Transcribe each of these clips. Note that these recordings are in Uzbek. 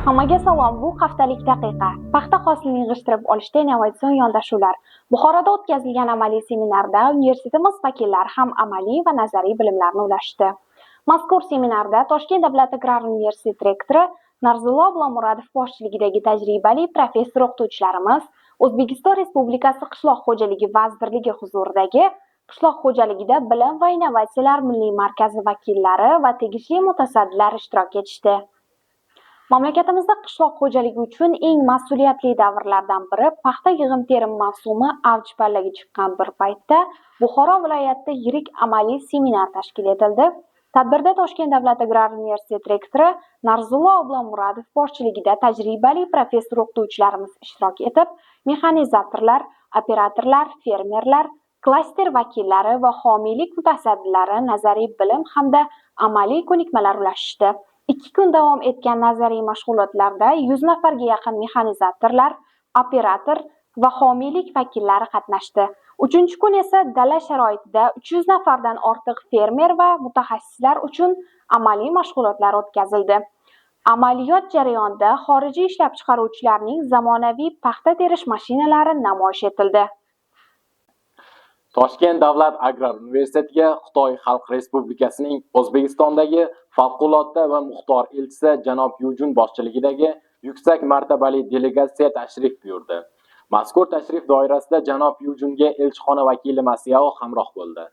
Hammaga salom, bu haftalik daqiqa. Paxta hosilini yig'ishtirib olishda innovatsion yondashuvlar. Buxoroda o'tkazilgan amaliy seminarda universitetimiz vakillari ham amaliy va nazariy bilimlarni ulashdi. Mazkur seminarda Toshkent davlat agrar universiteti rektori Narzullo Oblomurodov boshchiligidagi tajribali professor o'qituvchilarimiz, O'zbekiston Respublikasi Qishloq xo'jaligi vazirligi huzuridagi Qishloq xo'jaligida bilim va innovatsiyalar milliy markazi vakillari va tegishli mutasaddilar ishtirok etishdi. Mamlakatimizda qishloq xo'jaligi uchun eng mas'uliyatli davrlardan biri paxta yig'im-terim mavsumi avj pallaga chiqqan bir paytda Buxoro viloyatida yirik amaliy seminar tashkil etildi. Tadbirda Toshkent davlat agrar universiteti rektori Narzullo Oblomurodov boshchiligida tajribali professor o'qituvchilarimiz ishtirok etib, mexanizatorlar, operatorlar, fermerlar, klaster vakillari va homiylik mutasaddilari nazariy bilim hamda amaliy ko'nikmalar ulashishdi. 2 kun davom etgan nazariy mashg'ulotlarda 100 nafarga yaqin mexanizatorlar, operator va homiylik vakillari qatnashdi. Uchinchi kun esa dala sharoitida 300 nafardan ortiq fermer va mutaxassislar uchun amaliy mashg'ulotlar o'tkazildi. Amaliyot jarayonida xorijiy ishlab chiqaruvchilarning zamonaviy paxta terish mashinalari namoyish etildi. Toshkent davlat agrar universitetiga Xitoy Xalq Respublikasining O'zbekistondagi favqulodda va muxtor elchisi janob Yu Jun boshchiligidagi yuksak martabali delegatsiya tashrif buyurdi. Mazkur tashrif doirasida janob Yu Junga elchixona vakili Masyao hamroh bo'ldi.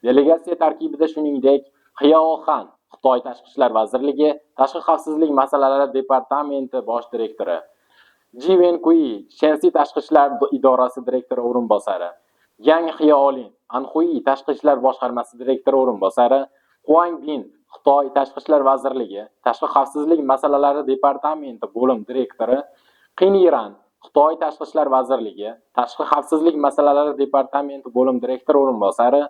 Delegatsiya tarkibida, shuningdek, Xyao Xan, Xitoy Tashqi ishlar vazirligi Tashqi xavfsizlik masalalari departamenti bosh direktori, Ji Venkui, Shensi tashqi ishlar idorasi direktori o'rinbosari, Yang Xiaolin, Anxui tashqi ishlar boshqarmasi direktori o'rinbosari, Huang Bin, Xitoy Tashqi ishlar vazirligi Tashqi xavfsizlik masalalari departamenti bo'lim direktori, Qin Yiran, Xitoy Tashqi ishlar vazirligi Tashqi xavfsizlik masalalari departamenti bo'lim direktori o'rinbosari,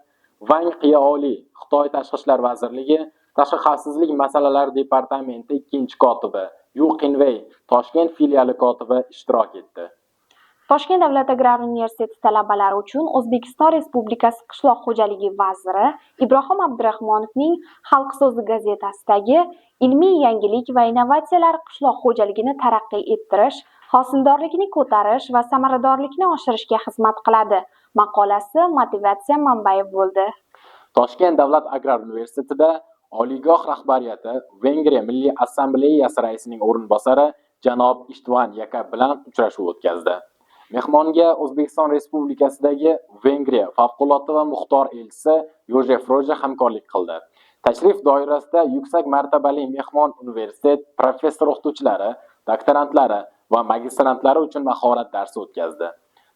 Vang Qiaoli, Xitoy Tashqi ishlar vazirligi Tashqi xavfsizlik masalalari departamenti ikkinchi kotibi, Yu Qinvey, Toshkent filiali kotibi ishtirok etdi. Toshkent davlat agrar universiteti talabalari uchun O'zbekiston Respublikasi Qishloq xo'jaligi vaziri Ibrohim Abdurahmonovning "Xalq so'zi" gazetasidagi "Ilmiy yangilik va innovatsiyalar qishloq xo'jaligini taraqqiy ettirish, hosildorlikni ko'tarish va samaradorlikni oshirishga xizmat qiladi" maqolasi motivatsiya manbai bo'ldi. Toshkent davlat agrar universitetida oliygoh rahbariyati Vengriya Milliy assambleyasi raisining o'rinbosari janob Ishtvan Yakab bilan uchrashuv o'tkazdi. Mehmonga O'zbekiston Respublikasidagi Vengriya favqulodda va muxtor elchisi Yojef Roja hamkorlik qildi. Tashrif doirasida yuksak martabali mehmon universitet professor o'qituvchilari, doktorantlari va magistrantlari uchun mahorat darsi o'tkazdi.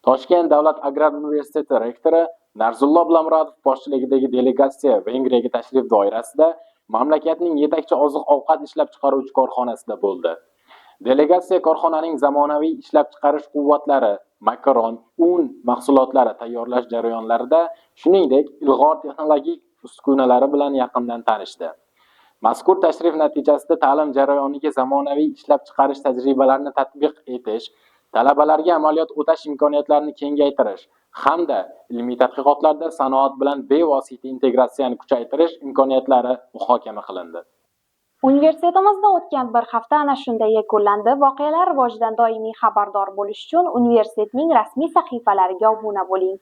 Toshkent davlat agrar universiteti rektori Narzullo Oblomurodov boshchiligidagi delegatsiya Vengriyaga tashrif doirasida mamlakatning yetakchi oziq-ovqat ishlab chiqaruvchi korxonasida bo'ldi. Delegatsiya korxonaning zamonaviy ishlab chiqarish quvvatlari, makaron, un mahsulotlari tayyorlash jarayonlarida, shuningdek, ilg'or texnologik uskunalari bilan yaqindan tanishdi. Mazkur tashrif natijasida ta'lim jarayoniga zamonaviy ishlab chiqarish tajribalarini tatbiq etish, talabalarga amaliyot o'tash imkoniyatlarini kengaytirish hamda ilmiy tadqiqotlarda sanoat bilan bevosita integratsiyani kuchaytirish imkoniyatlari muhokama qilindi. Universitetimizda o'tgan bir hafta ana shunday yakunlandi. Voqealar rivojidan doimiy xabardor bo'lish uchun universitetning rasmiy sahifalariga obuna bo'ling.